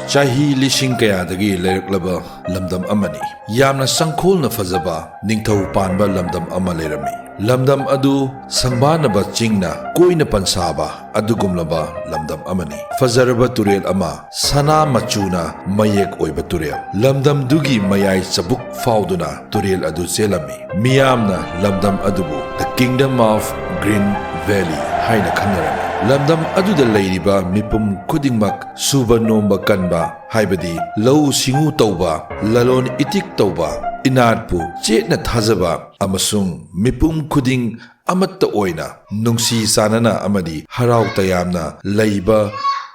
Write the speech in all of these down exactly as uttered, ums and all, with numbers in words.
ꯆꯍꯤ ꯂꯤꯁꯤꯡ ꯀꯌꯥꯗꯒꯤ ꯂꯩꯔꯛꯂꯕ ꯂꯝꯗꯝ ꯑꯃꯅꯤ꯫ ꯌꯥꯝꯅ ꯁꯪꯈꯣꯜꯅ ꯐꯖꯕ ꯅꯤꯡꯊꯧ ꯄꯥꯟꯕ ꯂꯝꯗꯝ ꯑꯃ ꯂꯩꯔꯝꯃꯤ꯫ ꯂꯝꯗꯝ ꯑꯗꯨ ꯁꯪꯕꯥꯅꯕ ꯆꯤꯡꯅ ꯀꯣꯏꯅ ꯄꯟꯁꯥꯕ ꯑꯗꯨꯒꯨꯝꯂꯕ ꯂꯝꯗꯝ ꯑꯃꯅꯤ꯫ ꯐꯖꯔꯕ ꯇꯨꯔꯦꯜ ꯑꯃ, ꯁꯅꯥ ꯃꯆꯨꯅ ꯃꯌꯦꯛ ꯑꯣꯏꯕ ꯇꯨꯔꯦꯜ, ꯂꯝꯗꯝꯗꯨꯒꯤ ꯃꯌꯥꯏ ꯆꯕꯨꯛ ꯐꯥꯎꯗꯨꯅ ꯇꯨꯔꯦꯜ ꯑꯗꯨ ꯆꯦꯜꯂꯝꯃꯤ꯫ ꯃꯤꯌꯥꯝꯅ ꯂꯝꯗꯝ ꯑꯗꯨꯕꯨ The Kingdom of Green Valley ꯍꯥꯏꯅ ꯈꯪꯅꯔꯝꯃꯤ꯫ ꯂꯝꯗꯝ ꯑꯗꯨꯗ ꯂꯩꯔꯤꯕ ꯃꯤꯄꯨꯝ ꯈꯨꯗꯤꯡꯃꯛ ꯁꯨꯕ ꯅꯣꯝꯕ ꯀꯟꯕ, ꯍꯥꯏꯕꯗꯤ ꯂꯧꯎ ꯁꯤꯡꯎ ꯇꯧꯕ, ꯂꯂꯣꯟ ꯏꯇꯤꯛ ꯇꯧꯕ, ꯏꯅꯥꯠꯄꯨ ꯆꯦꯠꯅ ꯊꯥꯖꯕ ꯑꯃꯁꯨꯡ ꯃꯤꯄꯨꯝ ꯈꯨꯗꯤꯡ ꯑꯃꯠꯇ ꯑꯣꯏꯅ ꯅꯨꯡꯁꯤ ꯆꯥꯟꯅꯅ ꯑꯃꯗꯤ ꯍꯔꯥꯎ ꯇꯌꯥꯝꯅ ꯂꯩꯕ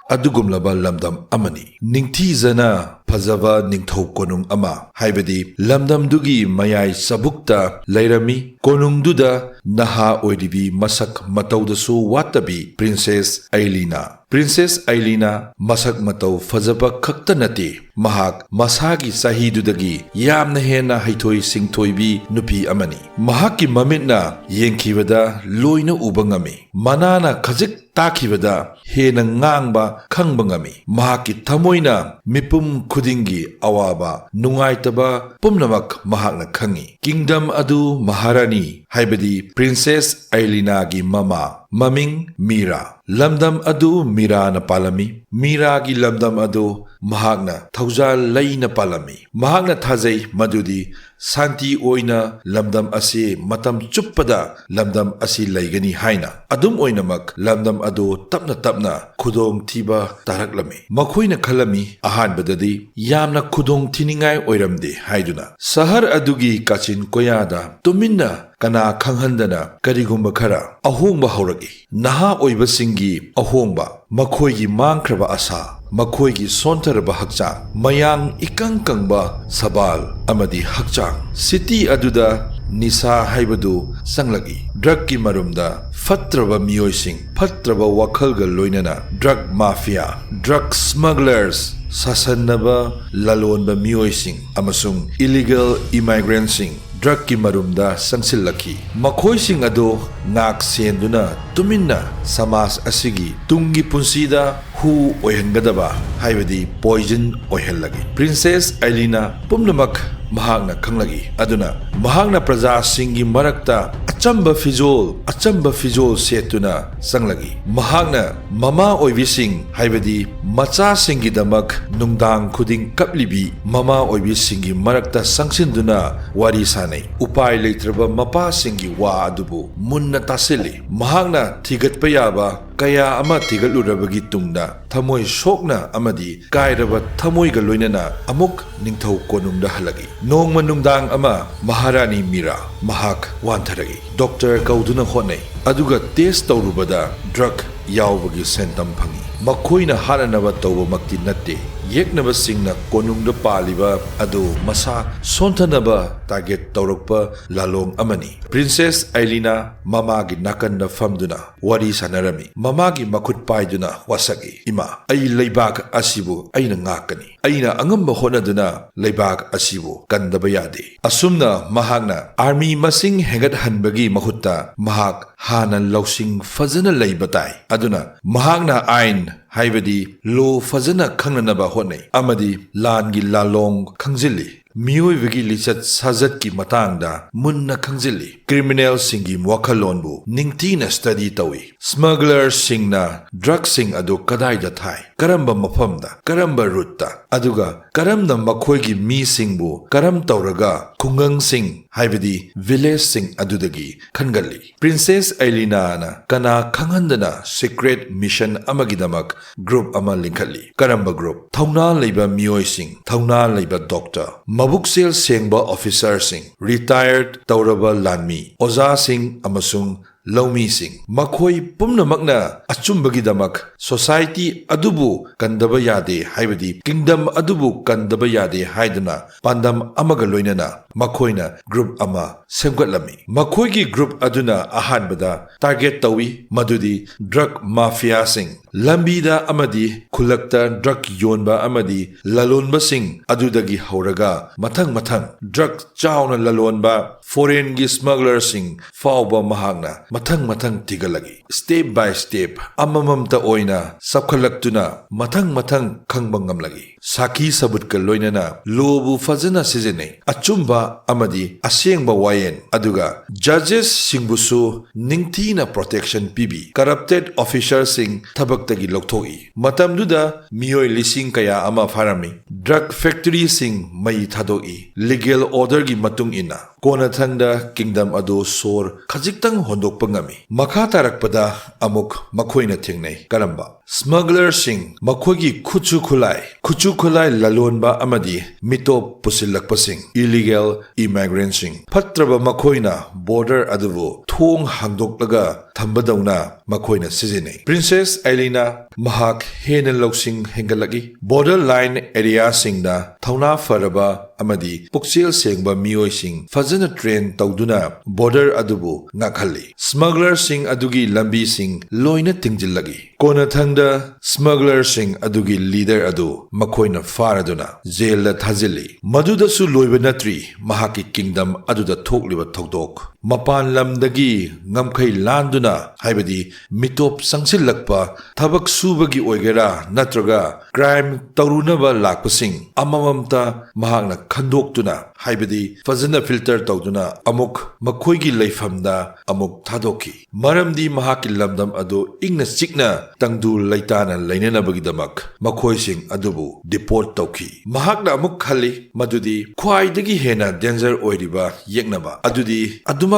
ꯑꯗꯨꯒꯨꯝꯂꯕ ꯂꯝꯗꯝ ꯑꯃꯅꯤ꯫ ꯅꯤꯡꯊꯤꯖꯅ ꯐꯖꯕ ꯅꯤꯡꯊꯧ ꯀꯣꯅꯨꯡ ꯑꯃ, ꯍꯥꯏꯕꯗꯤ ꯂꯝꯗꯝꯗꯨꯒꯤ ꯃꯌꯥꯏ ꯆꯕꯨꯛꯇ ꯂꯩꯔꯝꯃꯤ꯫ ꯀꯣꯅꯨꯡꯗꯨꯗ ꯅꯍꯥ ꯑꯣꯏꯔꯤꯕꯤ ꯃꯁꯛ ꯃꯇꯧꯗꯁꯨ ꯋꯥꯠꯇꯕꯤ ꯄ꯭ꯔꯤꯟꯁꯦꯁ ꯑꯩꯂꯤꯅꯥ꯫ ꯄ꯭ꯔꯤꯟꯁꯦꯁ ꯑꯩꯂꯤꯅꯥ ꯃꯁꯛ ꯃꯇꯧ ꯐꯖꯕ ꯈꯛꯇ ꯅꯠꯇꯦ, ꯃꯍꯥꯛ ꯃꯁꯥꯒꯤ ꯆꯍꯤꯗꯨꯗꯒꯤ ꯌꯥꯝꯅ ꯍꯦꯟꯅ ꯍꯩꯊꯣꯏ ꯁꯤꯡꯊꯣꯏꯕꯤ ꯅꯨꯄꯤ ꯑꯃꯅꯤ꯫ ꯃꯍꯥꯛꯀꯤ ꯃꯃꯤꯠꯅ ꯌꯦꯡꯈꯤꯕꯗ ꯂꯣꯏꯅ ꯎꯕ ꯉꯝꯃꯤ꯫ ꯃꯅꯥꯅ ꯈꯖꯤꯛ ꯇꯥꯈꯤꯕꯗ ꯍꯦꯟꯅ ꯉꯥꯡꯕ ꯈꯪꯕ ꯉꯝꯃꯤ꯫ ꯃꯍꯥꯛꯀꯤ ꯊꯃꯣꯏꯅ ꯃꯤꯄꯨꯝ ꯈꯨꯗꯤꯡꯒꯤ ꯑꯋꯥꯕ, ꯅꯨꯡꯉꯥꯏꯇꯕ ꯄꯨꯝꯅꯃꯛ ꯃꯍꯥꯛꯅ ꯈꯪꯉꯤ꯫ ꯀꯤꯡꯗꯝ ꯑꯗꯨ ꯃꯍꯥꯔꯥꯅꯤ, ꯍꯥꯏꯕꯗꯤ ꯄ꯭ꯔꯤꯟꯁꯦꯁ ꯑꯩꯂꯤꯅꯥꯒꯤ ꯃꯃꯥ, ꯃꯃꯤꯡ ꯃꯤꯔꯥ꯫ ꯂꯝꯗꯝ ꯑꯗꯨ ꯃꯤꯔꯥꯅ ꯄꯥꯜꯂꯝꯃꯤ꯫ ꯃꯤꯔꯥꯒꯤ ꯂꯝꯗꯝ ꯑꯗꯨ ꯃꯍꯥꯛꯅ ꯊꯧꯖꯥꯜ ꯂꯩꯅ ꯄꯥꯜꯂꯝꯃꯤ꯫ ꯃꯍꯥꯛꯅ ꯊꯥꯖꯩ ꯃꯗꯨꯗꯤ ꯁꯥꯟꯇꯤ ꯑꯣꯏꯅ ꯂꯝꯗꯝ ꯑꯁꯤ ꯃꯇꯝ ꯆꯨꯞꯄꯗ ꯂꯝꯗꯝ ꯑꯁꯤ ꯂꯩꯒꯅꯤ ꯍꯥꯏꯅ꯫ ꯑꯗꯨꯝ ꯑꯣꯏꯅꯃꯛ, ꯂꯝꯗꯝ ꯑꯗꯨ ꯇꯞꯅ ꯇꯞꯅ ꯈꯨꯗꯣꯡꯊꯤꯕ ꯇꯥꯔꯛꯂꯝꯃꯤ꯫ ꯃꯈꯣꯏꯅ ꯈꯜꯂꯝꯃꯤ, ꯑꯍꯥꯟꯕꯗꯗꯤ ꯌꯥꯝꯅ ꯈꯨꯗꯣꯡ ꯊꯤꯅꯤꯡꯉꯥꯏ ꯑꯣꯏꯔꯝꯗꯦ ꯍꯥꯏꯗꯨꯅ꯫ ꯁꯍꯔ ꯑꯗꯨꯒꯤ ꯀꯥꯆꯤꯟ ꯀꯣꯌꯥꯗ ꯇꯨꯃꯤꯟꯅ, ꯀꯅꯥ ꯈꯪꯍꯟꯗꯅ ꯀꯔꯤꯒꯨꯝꯕ ꯈꯔ ꯑꯍꯣꯡꯕ ꯍꯧꯔꯛꯏ꯫ ꯅꯍꯥ ꯑꯣꯏꯕꯁꯤꯡꯒꯤ ꯑꯍꯣꯡꯕ, ꯃꯈꯣꯏꯒꯤ ꯃꯥꯡꯈ꯭ꯔꯕ ꯑꯁꯥ, ꯃꯈꯣꯏꯒꯤ ꯁꯣꯟꯊꯔꯕ ꯍꯛꯆꯥꯡ, ꯃꯌꯥꯡ ꯏꯀꯪ ꯀꯪꯕ ꯁꯕꯥꯜ ꯑꯃꯗꯤ ꯍꯛꯆꯥꯡ꯫ ꯁꯤꯇꯤ ꯑꯗꯨꯗ ꯅꯤꯁꯥ ꯍꯥꯏꯕꯗꯨ ꯆꯪꯂꯛꯏ꯫ ꯗ꯭ꯔꯒꯀꯤ ꯃꯔꯨꯝꯗ ꯐꯠꯇ꯭ꯔꯕ ꯃꯤꯑꯣꯏꯁꯤꯡ, ꯐꯠꯇ꯭ꯔꯕ ꯋꯥꯈꯜꯒ ꯂꯣꯏꯅꯅ ꯗ꯭ꯔꯒ ꯃꯥꯐꯤꯌꯥ, ꯗ꯭ꯔꯒ ꯁ꯭ꯃꯒꯂꯔꯁ, ꯁꯥꯁꯟꯅꯕ ꯂꯂꯣꯟꯕ ꯃꯤꯑꯣꯏꯁꯤꯡ ꯑꯃꯁꯨꯡ ꯏꯂꯤꯒꯦꯜ ꯏꯃꯥꯏꯒ꯭ꯔꯦꯟꯠꯁꯤꯡ, ꯗ꯭ꯔꯒꯀꯤ ꯃꯔꯨꯝꯗ ꯆꯪꯁꯤꯜꯂꯛꯈꯤ꯫ ꯃꯈꯣꯏꯁꯤꯡ ꯑꯗꯨ ꯉꯥꯛ ꯁꯦꯟꯗꯨꯅ ꯇꯨꯃꯤꯟꯅ ꯁꯃꯥꯖ ꯑꯁꯤꯒꯤ ꯇꯨꯡꯒꯤ ꯄꯨꯟꯁꯤꯗ ꯍꯨ ꯑꯣꯏꯍꯟꯒꯗꯕ, ꯍꯥꯏꯕꯗꯤ ꯄꯣꯏꯖꯟ ꯑꯣꯏꯍꯜꯂꯒꯦ꯫ ꯄ꯭ꯔꯤꯟꯁꯦꯁ ꯑꯥꯏꯂꯤꯅꯥ ꯄꯨꯝꯅꯃꯛ ꯃꯍꯥꯛꯅ ꯈꯪꯂꯛꯏ꯫ ꯑꯗꯨꯅ ꯃꯍꯥꯛꯅ ꯄ꯭ꯔꯖꯥꯁꯤꯡꯒꯤ ꯃꯔꯛꯇ ꯑꯆꯝꯕ ꯐꯤꯖꯣꯜ, ꯑꯆꯝꯕ ꯐꯤꯖꯣꯜ ꯁꯦꯠꯇꯨꯅ ꯆꯪꯂꯛꯏ꯫ ꯃꯍꯥꯛꯅ ꯃꯃꯥ ꯑꯣꯏꯕꯤꯁꯤꯡ, ꯍꯥꯏꯕꯗꯤ ꯃꯆꯥꯁꯤꯡꯒꯤꯗꯃꯛ ꯅꯨꯡꯗꯥꯡ ꯈꯨꯗꯤꯡ ꯀꯞꯂꯤꯕꯤ ꯃꯃꯥ ꯑꯣꯏꯕꯤꯁꯤꯡꯒꯤ ꯃꯔꯛꯇ ꯆꯪꯁꯤꯟꯗꯨꯅ ꯋꯥꯔꯤ ꯁꯥꯅꯩ꯫ ꯎꯄꯥꯏ ꯂꯩꯇ꯭ꯔꯕ ꯃꯄꯥꯁꯤꯡꯒꯤ ꯋꯥ ꯑꯗꯨꯕꯨ ꯃꯨꯟꯅ ꯇꯥꯁꯤꯜꯂꯤ꯫ ꯃꯍꯥꯛꯅ ꯊꯤꯒꯠꯄ ꯌꯥꯕ ꯀꯌꯥ ꯑꯃ ꯊꯤꯒꯠꯂꯨꯔꯕꯒꯤ ꯇꯨꯡꯗ, ꯊꯃꯣꯏ ꯁꯣꯛꯅ ꯑꯃꯗꯤ ꯀꯥꯏꯔꯕ ꯊꯃꯣꯏꯒ ꯂꯣꯏꯅꯅ ꯑꯃꯨꯛ ꯅꯤꯡꯊꯧ ꯀꯣꯅꯨꯡꯗ ꯍꯜꯂꯛꯏ꯫ ꯅꯣꯡꯃ ꯅꯨꯡꯗꯥꯡ ꯑꯃ ꯃꯍꯥꯔꯥꯅꯤ ꯃꯤꯔꯥ ꯃꯍꯥꯛ ꯋꯥꯟꯊꯔꯛꯏ꯫ ꯗꯣꯛꯇꯔ ꯀꯧꯗꯨꯅ ꯍꯣꯠꯅꯩ, ꯑꯗꯨꯒ ꯇꯦꯁ ꯇꯧꯔꯨꯕꯗ ꯗ꯭ꯔꯒ ꯌꯥꯎꯕꯒꯤ ꯁꯦꯟꯇꯝ ꯐꯪꯏ꯫ ꯃꯈꯣꯏꯅ ꯍꯥꯠꯅꯅꯕ ꯇꯧꯕꯃꯛꯇꯤ ꯅꯠꯇꯦ, ꯌꯦꯛꯅꯕꯁꯤꯡꯅ ꯀꯣꯅꯨꯡꯗ ꯄꯥꯜꯂꯤꯕ ꯑꯗꯨ ꯃꯁꯥ ꯁꯣꯟꯊꯅꯕ ꯇꯥꯔꯒꯦꯠ ꯇꯧꯔꯛꯄ ꯂꯥꯂꯣꯡ ꯑꯃꯅꯤ꯫ ꯄ꯭ꯔꯤꯟꯁꯦꯁ ꯑꯥꯏꯂꯤꯅꯥ ꯃꯃꯥꯒꯤ ꯅꯥꯀꯟꯗ ꯐꯝꯗꯨꯅ ꯋꯥꯔꯤ ꯁꯥꯟꯅꯔꯝꯃꯤ꯫ ꯃꯃꯥꯒꯤ ꯃꯈꯨꯠ ꯄꯥꯏꯗꯨꯅ ꯋꯥꯁꯛꯏ, "ꯏꯃꯥ, ꯑꯩ ꯂꯩꯕꯥꯛ ꯑꯁꯤꯕꯨ ꯑꯩꯅ ꯉꯥꯛꯀꯅꯤ꯫ ꯑꯩꯅ ꯑꯉꯝꯕ ꯍꯣꯠꯅꯗꯨꯅ ꯂꯩꯕꯥꯛ ꯑꯁꯤꯕꯨ ꯀꯟꯗꯕ ꯌꯥꯗꯦ꯫" ꯑꯁꯨꯝꯅ ꯃꯍꯥꯛꯅ ꯑꯥꯔꯃꯤ ꯃꯁꯤꯡ ꯍꯦꯟꯒꯠꯍꯟꯕꯒꯤ ꯃꯍꯨꯠꯇ ꯃꯍꯥꯛ ꯍꯥꯟꯅ ꯂꯧꯁꯤꯡ ꯐꯖꯅ ꯂꯩꯕ ꯇꯥꯏ꯫ ꯑꯗꯨꯅ ꯃꯍꯥꯛꯅ ꯑꯥꯏꯟ, ꯍꯥꯏꯕꯗꯤ ꯂꯣ, ꯐꯖꯅ ꯈꯪꯅꯅꯕ ꯍꯣꯠꯅꯩ ꯑꯃꯗꯤ ꯂꯥꯟꯒꯤ ꯂꯥꯂꯣꯡ ꯈꯪꯖꯤꯜꯂꯤ꯫ ꯃꯤꯑꯣꯏꯕꯒꯤ ꯂꯤꯆꯠ ꯁꯥꯖꯠꯀꯤ ꯃꯇꯥꯡꯗ ꯃꯨꯟꯅ ꯈꯪꯖꯤꯜꯂꯤ꯫ ꯀ꯭ꯔꯤꯃꯤꯅꯦꯜꯁꯤꯡꯒꯤ ꯋꯥꯈꯜꯂꯣꯟꯕꯨ ꯅꯤꯡꯊꯤꯅ ꯁ꯭ꯇꯗꯤ ꯇꯧꯏ꯫ ꯁ꯭ꯃꯒꯂꯔꯁꯤꯡꯅ ꯗ꯭ꯔꯒꯁꯤꯡ ꯑꯗꯨ ꯀꯗꯥꯏꯗ ꯊꯥꯏ, ꯀꯔꯝꯕ ꯃꯐꯝꯗ, ꯀꯔꯝꯕ ꯔꯨꯠꯇ, ꯑꯗꯨꯒ ꯀꯔꯝꯅ ꯃꯈꯣꯏꯒꯤ ꯃꯤꯁꯤꯡꯕꯨ ꯀꯔꯝ ꯇꯧꯔꯒ ꯈꯨꯡꯒꯪꯁꯤꯡ, ꯍꯥꯏꯕꯗꯤ ꯚꯤꯂꯦꯖꯁꯤꯡ ꯑꯗꯨꯗꯒꯤ ꯈꯟꯒꯠꯂꯤ꯫ ꯄ꯭ꯔꯤꯟꯁꯦꯁ ꯑꯥꯏꯂꯤꯅꯥꯅ ꯀꯅꯥ ꯈꯪꯍꯟꯗꯅ ꯁꯤꯀ꯭ꯔꯦꯠ ꯃꯤꯁꯟ ꯑꯃꯒꯤꯗꯃꯛ ꯒ꯭ꯔꯨꯞ ꯑꯃ ꯂꯤꯡꯈꯠꯂꯤ꯫ ꯀꯔꯝꯕ ꯒ꯭ꯔꯨꯞ? ꯊꯧꯅꯥ ꯂꯩꯕ ꯃꯤꯑꯣꯏꯁꯤꯡ, ꯊꯧꯅꯥ ꯂꯩꯕ ꯗꯣꯛꯇꯔ, ꯃꯕꯨꯛꯆꯦꯜ ꯁꯦꯡꯕ ꯑꯣꯐꯤꯁꯔꯁꯤꯡ, ꯔꯤꯇꯥꯌꯔ ꯇꯧꯔꯕ ꯂꯥꯟꯃꯤ, ꯑꯣꯖꯥꯁꯤꯡ ꯑꯃꯁꯨꯡ ꯂꯧꯃꯤꯁꯤꯡ, ꯃꯈꯣꯏ ꯄꯨꯝꯅꯃꯛꯅ ꯑꯆꯨꯝꯕꯒꯤꯗꯃꯛ society ꯑꯗꯨꯕꯨ ꯀꯟꯗꯕ ꯌꯥꯗꯦ, ꯍꯥꯏꯕꯗꯤ kingdom ꯑꯗꯨꯕꯨ ꯀꯟꯗꯕ ꯌꯥꯗꯦ ꯍꯥꯏꯗꯨꯅ ꯄꯥꯟꯗꯝ ꯑꯃꯒ ꯂꯣꯏꯅꯅ ꯃꯈꯣꯏꯅ group ꯑꯃ ꯁꯦꯝꯒꯠꯂꯝꯃꯤ꯫ ꯃꯈꯣꯏꯒꯤ group ꯑꯗꯨꯅ ꯑꯍꯥꯟꯕꯗ target ꯇꯧꯏ, ꯃꯗꯨꯗꯤ drug mafiaꯁꯤꯡ, ꯂꯝꯕꯤꯗ ꯑꯃꯗꯤ ꯈꯨꯜꯂꯛꯇ drug ꯌꯣꯟꯕ ꯑꯃꯗꯤ ꯂꯂꯣꯟꯕꯁꯤꯡ ꯑꯗꯨꯗꯒꯤ ꯍꯧꯔꯒ ꯃꯊꯪ ꯃꯊꯪ drug ꯆꯥꯎꯅ ꯂꯂꯣꯟꯕ foreignꯒꯤ smugglerꯁꯤꯡ ꯐꯥꯎꯕ ꯃꯍꯥꯛꯅ ꯃꯊꯪ ꯃꯊꯪ ꯊꯤꯒꯠꯂꯛꯏ꯫ Step by step ꯑꯃꯃꯝꯇ ꯑꯣꯏꯅ ꯆꯞꯈꯠꯂꯛꯇꯨꯅ ꯃꯊꯪ ꯃꯊꯪ ꯈꯪꯕ ꯉꯝꯂꯛꯏ꯫ ꯁꯥꯈꯤ ꯁꯕꯨꯠꯀ ꯂꯣꯏꯅꯅ lawꯕꯨ ꯐꯖꯅ ꯁꯤꯖꯤꯟꯅꯩ꯫ ꯑꯆꯨꯝꯕ ꯑꯃꯗꯤ ꯑꯁꯦꯡꯕ ꯋꯥꯌꯦꯜ, ꯑꯗꯨꯒ judgesꯁꯤꯡꯕꯨꯁꯨ ꯅꯤꯡꯊꯤꯅ protection ꯄꯤꯕꯤ꯫ Corrupted officerꯁꯤꯡ ꯊꯕꯛꯇꯒꯤ ꯂꯧꯊꯣꯛꯏ꯫ ꯃꯇꯝꯗꯨꯗ ꯃꯤꯑꯣꯏ ꯂꯤꯁꯤꯡ ꯀꯌꯥ ꯑꯃ ꯐꯥꯔꯝꯃꯤ꯫ Drug factoryꯁꯤꯡ ꯃꯩ ꯊꯥꯗꯣꯛꯏ꯫ Legal orderꯒꯤ ꯃꯇꯨꯡ ꯏꯟꯅ ꯀꯣꯟꯅꯊꯪꯗ kingdom ꯑꯗꯨ ꯁꯣꯔ ꯈꯖꯤꯛꯇꯪ ꯍꯣꯟꯗꯣꯛꯄ ꯉꯝꯃꯤ꯫ ꯃꯈꯥ ꯇꯥꯔꯛꯄꯗ ꯑꯃꯨꯛ ꯃꯈꯣꯏꯅ ꯊꯦꯡꯅꯩ꯫ ꯀꯔꯝꯕ? Smugglerꯁꯤꯡ, ꯃꯈꯣꯏꯒꯤ ꯈꯨꯠꯁꯨ ꯈꯨꯠꯂꯥꯏ, ꯈꯨꯠꯁꯨ ꯈꯨꯠꯂꯥꯏ ꯂꯂꯣꯟꯕ ꯑꯃꯗꯤ ꯃꯤꯇꯣꯞ ꯄꯨꯁꯤꯜꯂꯛꯄꯁꯤꯡ, illegal immigrantꯁꯤꯡ꯫ ꯐꯠꯇ꯭ꯔꯕ ꯃꯈꯣꯏꯅ border ꯑꯗꯨꯕꯨ ꯊꯣꯡ ꯍꯥꯡꯗꯣꯛꯂꯒ ꯊꯝꯕꯗꯧꯅ ꯃꯈꯣꯏꯅ ꯁꯤꯖꯤꯟꯅꯩ꯫ Princess Ailina ꯃꯍꯥꯛ ꯍꯦꯟꯅ ꯂꯧꯁꯤꯡ ꯍꯦꯟꯒꯠꯂꯛꯏ꯫ Borderline areaꯁꯤꯡꯗ ꯊꯧꯅꯥ ꯐꯔꯕ ꯑꯃꯗꯤ ꯄꯨꯛꯆꯦꯜ ꯁꯦꯡꯕ ꯃꯤꯑꯣꯏꯁꯤꯡ ꯐꯖꯅ train ꯇꯧꯗꯨꯅ border ꯑꯗꯨꯕꯨ ꯉꯥꯛꯍꯜꯂꯤ꯫ Smugglerꯁꯤꯡ ꯑꯗꯨꯒꯤ ꯂꯝꯕꯤꯁꯤꯡ ꯂꯣꯏꯅ ꯊꯤꯡꯖꯤꯜꯂꯛꯏ꯫ ꯀꯣꯟꯅꯊꯪꯗ smugglerꯁꯤꯡ ꯑꯗꯨꯒꯤ leader ꯑꯗꯨ ꯃꯈꯣꯏꯅ ꯐꯥꯔꯗꯨꯅ jailꯗ ꯊꯥꯖꯤꯜꯂꯤ꯫ ꯃꯗꯨꯗꯁꯨ ꯂꯣꯏꯕ ꯅꯠꯇ꯭ꯔꯤ ꯃꯍꯥꯛꯀꯤ kingdom ꯑꯗꯨꯗ ꯊꯣꯛꯂꯤꯕ ꯊꯧꯗꯣꯛ꯫ ꯃꯄꯥꯟ ꯂꯝꯗꯒꯤ ꯉꯝꯈꯩ ꯂꯥꯟꯗꯨꯅ, ꯍꯥꯏꯕꯗꯤ ꯃꯤꯇꯣꯞ ꯆꯪꯁꯤꯜꯂꯛꯄ, ꯊꯕꯛ ꯁꯨꯕꯒꯤ ꯑꯣꯏꯒꯦꯔꯥ ꯅꯠꯇ꯭ꯔꯒ crime ꯇꯧꯔꯨꯅꯕ ꯂꯥꯛꯄꯁꯤꯡ ꯑꯃꯃꯝꯇ ꯃꯍꯥꯛꯅ ꯈꯟꯗꯣꯛꯇꯨꯅ, ꯍꯥꯏꯕꯗꯤ ꯐꯖꯅ filter ꯇꯧꯗꯨꯅ ꯑꯃꯨꯛ ꯃꯈꯣꯏꯒꯤ ꯂꯩꯐꯝꯗ ꯑꯃꯨꯛ ꯊꯥꯗꯣꯛꯈꯤ꯫ ꯃꯔꯝꯗꯤ ꯃꯍꯥꯛꯀꯤ ꯂꯝꯗꯝ ꯑꯗꯨ ꯏꯪꯅ ꯆꯤꯛꯅ ꯇꯪꯗꯨ ꯂꯩꯇꯥꯅ ꯂꯩꯅꯅꯕꯒꯤꯗꯃꯛ ꯃꯈꯣꯏꯁꯤꯡ ꯑꯗꯨꯕꯨ deport ꯇꯧꯈꯤ꯫ ꯃꯍꯥꯛꯅ ꯑꯃꯨꯛ ꯈꯜꯂꯤ ꯃꯗꯨꯗꯤ ꯈ꯭ꯋꯥꯏꯗꯒꯤ ꯍꯦꯟꯅ danger ꯑꯣꯏꯔꯤꯕ ꯌꯦꯛꯅꯕ ꯑꯗꯨꯗꯤ ꯑꯗꯨꯃꯛ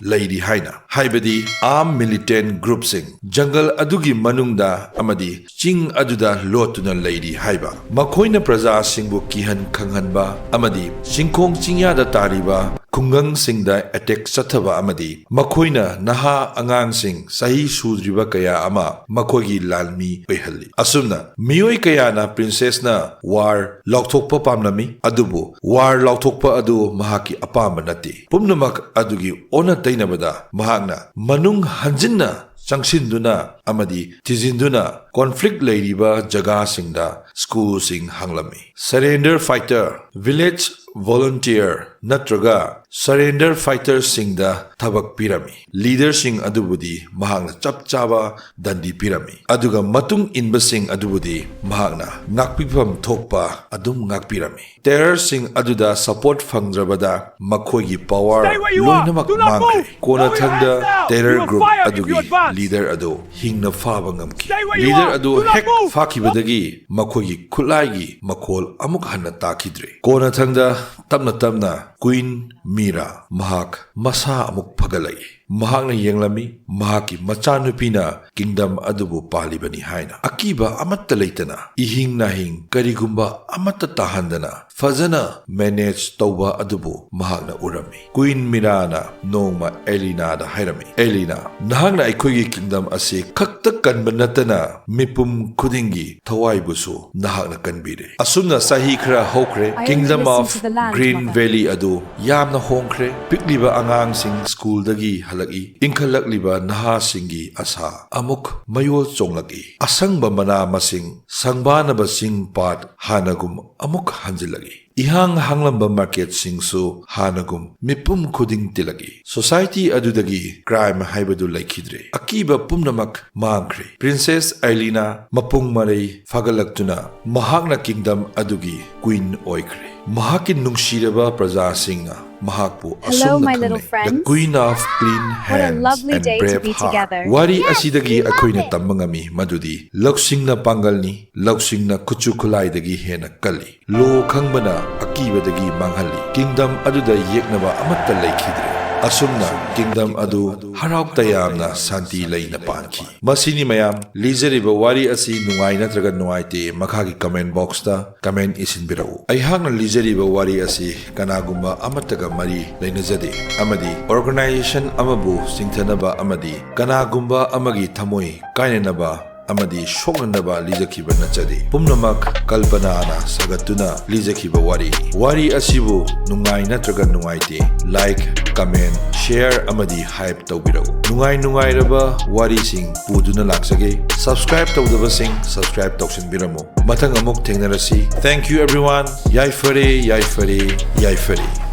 ꯂꯩꯔꯤ ꯍꯥꯏꯅ, ꯍꯥꯏꯕꯗꯤ armed militant groupꯁꯤꯡ jungle ꯑꯗꯨꯒꯤ ꯃꯅꯨꯡꯗ ꯑꯃꯗꯤ ꯆꯤꯡ ꯑꯗꯨꯗ ꯂꯣꯠꯇꯨꯅ ꯂꯩꯔꯤ ꯍꯥꯏꯕ꯫ ꯃꯈꯣꯏꯅ ꯄ꯭ꯔꯖꯥꯁꯤꯡꯕꯨ ꯀꯤꯍꯟ ꯈꯪꯍꯟꯕ ꯑꯃꯗꯤ ꯆꯤꯡꯈꯣꯡ ꯆꯤꯡꯌꯥꯗ ꯇꯥꯔꯤꯕ ꯈꯨꯡꯒꯪꯁꯤꯡꯗ ꯑꯦꯇꯦꯛ ꯆꯠꯊꯕ ꯑꯃꯗꯤ ꯃꯈꯣꯏꯅ ꯅꯍꯥ ꯑꯉꯥꯡꯁꯤꯡ ꯆꯍꯤ ꯁꯨꯗ꯭ꯔꯤꯕ ꯀꯌꯥ ꯑꯃ ꯃꯈꯣꯏꯒꯤ ꯂꯥꯟꯃꯤ ꯑꯣꯏꯍꯜꯂꯤ꯫ ꯑꯁꯨꯝꯅ ꯃꯤꯑꯣꯏ ꯀꯌꯥꯅ ꯄ꯭ꯔꯤꯟꯁꯦꯁꯅ ꯋꯥꯔ ꯂꯥꯎꯊꯣꯛꯄ ꯄꯥꯝꯂꯝꯃꯤ, ꯑꯗꯨꯕꯨ ꯋꯥꯔ ꯂꯥꯎꯊꯣꯛꯄ ꯑꯗꯨ ꯃꯍꯥꯛꯀꯤ ꯑꯄꯥꯝꯕ ꯅꯠꯇꯦ꯫ ꯄꯨꯝꯅꯃꯛ ꯑꯗꯨꯒꯤ ꯑꯣꯟꯅ ꯇꯩꯅꯕꯗ ꯃꯍꯥꯛꯅ ꯃꯅꯨꯡ ꯍꯟꯖꯤꯟꯅ ꯆꯪꯁꯤꯟꯗꯨꯅ ꯑꯃꯗꯤ ꯊꯤꯖꯤꯟꯗꯨꯅ ꯀꯣꯟꯐ꯭ꯂꯤꯛ ꯂꯩꯔꯤꯕ ꯖꯒꯥꯁꯤꯡꯗ ꯁ꯭ꯀꯨꯜꯁꯤꯡ ꯍꯥꯡꯂꯝꯃꯤ꯫ ꯁꯔꯦꯟꯗꯔ ꯐꯥꯏꯇꯔ, ꯚꯤꯂꯦꯖ ꯚꯣꯂꯨꯟꯇꯤꯌꯔ ꯅꯠꯇ꯭ꯔꯒ ꯁꯔꯦꯟꯗꯔ ꯐꯥꯏꯇꯔꯁꯤꯡꯗ ꯊꯕꯛ ꯄꯤꯔꯝꯃꯤ꯫ ꯂꯤꯗꯔꯁꯤꯡ ꯑꯗꯨꯕꯨꯗꯤ ꯃꯍꯥꯛꯅ ꯆꯞ ꯆꯥꯕ ꯗꯟꯗꯤ ꯄꯤꯔꯝꯃꯤ, ꯑꯗꯨꯒ ꯃꯇꯨꯡ ꯏꯟꯕꯁꯤꯡ ꯑꯗꯨꯕꯨꯗꯤ ꯃꯍꯥꯛꯅ ꯉꯥꯛꯄꯤꯐꯝ ꯊꯣꯛꯄ ꯑꯗꯨꯝ ꯉꯥꯛꯄꯤꯔꯝꯃꯤ꯫ ꯇꯦꯔꯔꯁꯤꯡ ꯑꯗꯨꯗ ꯁꯄꯣꯔꯠ ꯐꯪꯗ꯭ꯔꯕꯗ ꯃꯈꯣꯏꯒꯤ power Stay where you are. ꯂꯣꯏꯅꯃꯛ Do not move. ꯃꯥꯡꯈ꯭ꯔꯦ꯫ ꯀꯣꯟꯅꯊꯪꯗ Throw your hands down. Terror You will group fire if ꯑꯗꯨꯒꯤ you advance. ꯂꯤꯗꯔ ꯑꯗꯨ ꯍꯤꯡꯅ ꯐꯥꯕ ꯉꯝꯈꯤ꯫ Stay where you leader are. ꯑꯗꯨ Do not ꯍꯦꯛ move. ꯐꯥꯈꯤꯕꯗꯒꯤ ꯃꯈꯣꯏꯒꯤ ꯈꯨꯠꯂꯥꯏꯒꯤ ꯃꯈꯣꯜ ꯑꯃꯨꯛ ꯍꯟꯅ ꯇꯥꯈꯤꯗ꯭ꯔꯦ꯫ ꯀꯣꯟꯅꯊꯪꯗ ꯇꯞꯅ ꯇꯞꯅ ꯀ꯭ꯋꯤꯟ ꯃꯤꯔꯥ ꯃꯍꯥꯛ ꯃꯁꯥ ꯑꯃꯨꯛ ꯐꯒꯠꯂꯛꯏ꯫ ꯃꯍꯥꯛꯅ ꯌꯦꯡꯂꯝꯃꯤ, ꯃꯍꯥꯛꯀꯤ ꯃꯆꯥꯅꯨꯄꯤꯅ ꯀꯤꯡꯗꯝ ꯑꯗꯨꯕꯨ ꯄꯥꯜꯂꯤꯕꯅꯤ ꯍꯥꯏꯅ꯫ ꯑꯀꯤꯕ ꯑꯃꯠꯇ ꯂꯩꯇꯅ ꯏꯍꯤꯡ ꯅꯥꯍꯤꯡ ꯀꯔꯤꯒꯨꯝꯕ ꯑꯃꯠꯇ ꯇꯥꯍꯟꯗꯅ ꯐꯖꯅ ꯃꯦꯅꯦꯖ ꯇꯧꯕ ꯑꯗꯨꯕꯨ ꯃꯍꯥꯛꯅ ꯎꯔꯝꯃꯤ꯫ ꯀ꯭ꯋꯤꯟ ꯃꯤꯔꯥꯅ ꯅꯣꯡꯃ ꯑꯦꯂꯤꯅꯥꯗ ꯍꯥꯏꯔꯝꯃꯤ, "ꯑꯦꯂꯤꯅꯥ, ꯅꯍꯥꯛꯅ ꯑꯩꯈꯣꯏꯒꯤ ꯀꯤꯡꯗꯝ ꯑꯁꯤ ꯈꯛꯇ ꯀꯟꯕ ꯅꯠꯇꯅ ꯃꯤꯄꯨꯝ ꯈꯨꯗꯤꯡꯒꯤ ꯊꯋꯥꯏꯕꯨꯁꯨ ꯅꯍꯥꯛꯅ ꯀꯟꯕꯤꯔꯦ꯫ ꯑꯁꯨꯝꯅ ꯆꯍꯤ ꯈꯔ ꯍꯧꯈ꯭ꯔꯦ꯫ I only Kingdom listen of to the land, Green mother. Valley ꯑꯗꯨ ꯌꯥꯝꯅ ꯍꯣꯡꯈ꯭ꯔꯦ꯫ ꯄꯤꯛꯂꯤꯕ ꯑꯉꯥꯡꯁꯤꯡ ꯁ꯭ꯀꯨꯜꯗꯒꯤ ꯍꯜꯂꯛꯏ꯫ ꯏꯟꯈꯠꯂꯛꯂꯤꯕ ꯅꯍꯥꯁꯤꯡꯒꯤ ꯑꯁꯥ ꯑꯃꯨꯛ ꯃꯌꯣꯜ ꯆꯣꯡꯂꯛꯏ꯫ ꯑꯁꯪꯕ ꯃꯅꯥ ꯃꯁꯤꯡ, ꯁꯪꯕꯥꯅꯕ ꯆꯤꯡ ꯄꯥꯠ ꯍꯥꯟꯅꯒꯨꯝ ꯑꯃꯨꯛ ꯍꯟꯖꯤꯜꯂꯛꯏ꯫ ꯏꯍꯥꯡ ꯍꯥꯡꯂꯝꯕ ꯃꯥꯔꯀꯦꯠꯁꯤꯡꯁꯨ ꯍꯥꯟꯅꯒꯨꯝ ꯃꯤꯄꯨꯝ ꯈꯨꯗꯤꯡ ꯇꯤꯜꯂꯛꯏ꯫ ꯁꯣꯁꯥꯏꯇꯤ ꯑꯗꯨꯗꯒꯤ ꯀ꯭ꯔꯥꯏꯝ ꯍꯥꯏꯕꯗꯨ ꯂꯩꯈꯤꯗ꯭ꯔꯦ꯫ ꯑꯀꯤꯕ ꯄꯨꯝꯅꯃꯛ ꯃꯥꯡꯈ꯭ꯔꯦ꯫ ꯄ꯭ꯔꯤꯟꯁꯦꯁ ꯑꯥꯏꯂꯤꯅꯥ ꯃꯄꯨꯡ ꯃꯔꯩ ꯐꯥꯒꯠꯂꯛꯇꯨꯅ ꯃꯍꯥꯛꯅ ꯀꯤꯡꯗꯝ ꯑꯗꯨꯒꯤ ꯀ꯭ꯋꯤꯟ ꯑꯣꯏꯈ꯭ꯔꯦ꯫ ꯃꯍꯥꯛꯀꯤ ꯅꯨꯡꯁꯤꯔꯕ ꯄ꯭ꯔꯖꯥꯁꯤꯡꯅ ꯃꯍꯥꯛꯄꯨ Hello, ꯑꯁꯨꯝꯅ my little ꯈꯪꯅꯩ, "The friends. Queen of Clean What a Hands lovely and day to Brave be Heart." together. ꯋꯥꯔꯤ Yes, ꯑꯁꯤꯗꯒꯤ we love ꯑꯩꯈꯣꯏꯅ it. ꯇꯝꯕ ꯉꯝꯃꯤ ꯃꯗꯨꯗꯤ ꯂꯧꯁꯤꯡꯅ ꯄꯥꯡꯒꯜꯅꯤ, ꯂꯧꯁꯤꯡꯅ ꯈꯨꯠꯁꯨ ꯈꯨꯠꯂꯥꯏꯗꯒꯤ ꯍꯦꯟꯅ ꯀꯜꯂꯤ꯫ ꯂꯣ ꯈꯪꯕꯅ ꯑꯀꯤꯕꯗꯒꯤ ꯃꯥꯡꯍꯜꯂꯤ꯫ ꯀꯤꯡꯗꯝ ꯑꯗꯨꯗ ꯌꯦꯛꯅꯕ ꯑꯃꯠꯇ ꯂꯩꯈꯤꯗ꯭ꯔꯦ꯫ ꯑꯁꯨꯝꯅ kingdom ꯑꯗꯨ ꯍꯔꯥꯎ ꯇꯌꯥꯝꯅ ꯁꯥꯟꯇꯤ ꯂꯩꯅ ꯄꯥꯟꯈꯤ꯫ ꯃꯁꯤꯅꯤ ꯃꯌꯥꯝ, ꯂꯤꯖꯔꯤꯕ ꯋꯥꯔꯤ ꯑꯁꯤ ꯅꯨꯡꯉꯥꯏ ꯅꯠꯇ꯭ꯔꯒ ꯅꯨꯡꯉꯥꯏꯇꯦ ꯃꯈꯥꯒꯤ comment boxꯇ comment ꯏꯁꯤꯟꯕꯤꯔꯛꯎ꯫ ꯑꯩꯍꯥꯛꯅ ꯂꯤꯖꯔꯤꯕ ꯋꯥꯔꯤ ꯑꯁꯤ ꯀꯅꯥꯒꯨꯝꯕ ꯑꯃꯠꯇꯒ ꯃꯔꯤ ꯂꯩꯅꯖꯗꯦ ꯑꯃꯗꯤ organization ꯑꯃꯕꯨ ꯆꯤꯡꯊꯅꯕ ꯑꯃꯗꯤ ꯀꯅꯥꯒꯨꯝꯕ ꯑꯃꯒꯤ ꯊꯃꯣꯏ ꯀꯥꯏꯅꯅꯕ ꯑꯃꯗꯤ ꯁꯣꯛꯅꯅꯕ ꯂꯤꯖꯈꯤꯕ ꯅꯠꯆꯗꯦ꯫ ꯄꯨꯝꯅꯃꯛ ꯀꯜꯄꯅꯥꯅ ꯁꯥꯒꯠꯇꯨꯅ ꯂꯤꯖꯈꯤꯕ ꯋꯥꯔꯤꯅꯤ꯫ ꯋꯥꯔꯤ ꯑꯁꯤꯕꯨ ꯅꯨꯡꯉꯥꯏ ꯅꯠꯇ꯭ꯔꯒ ꯅꯨꯡꯉꯥꯏꯇꯦ, like, comment, share ꯑꯃꯗꯤ hype ꯇꯧꯕꯤꯔꯛꯎ꯫ ꯅꯨꯡꯉꯥꯏ ꯅꯨꯡꯉꯥꯏꯔꯕ ꯋꯥꯔꯤꯁꯤꯡ ꯄꯨꯗꯨꯅ ꯂꯥꯛꯆꯒꯦ꯫ Subscribe ꯇꯧꯗꯕꯁꯤꯡ subscribe ꯇꯧꯁꯤꯟꯕꯤꯔꯝꯃꯨ꯫ ꯃꯊꯪ ꯑꯃꯨꯛ ꯊꯦꯡꯅꯔꯁꯤ꯫ Thank you everyone. ꯌꯥꯏꯐꯔꯦ, ꯌꯥꯏꯐꯔꯦ, ꯌꯥꯏꯐꯔꯦ꯫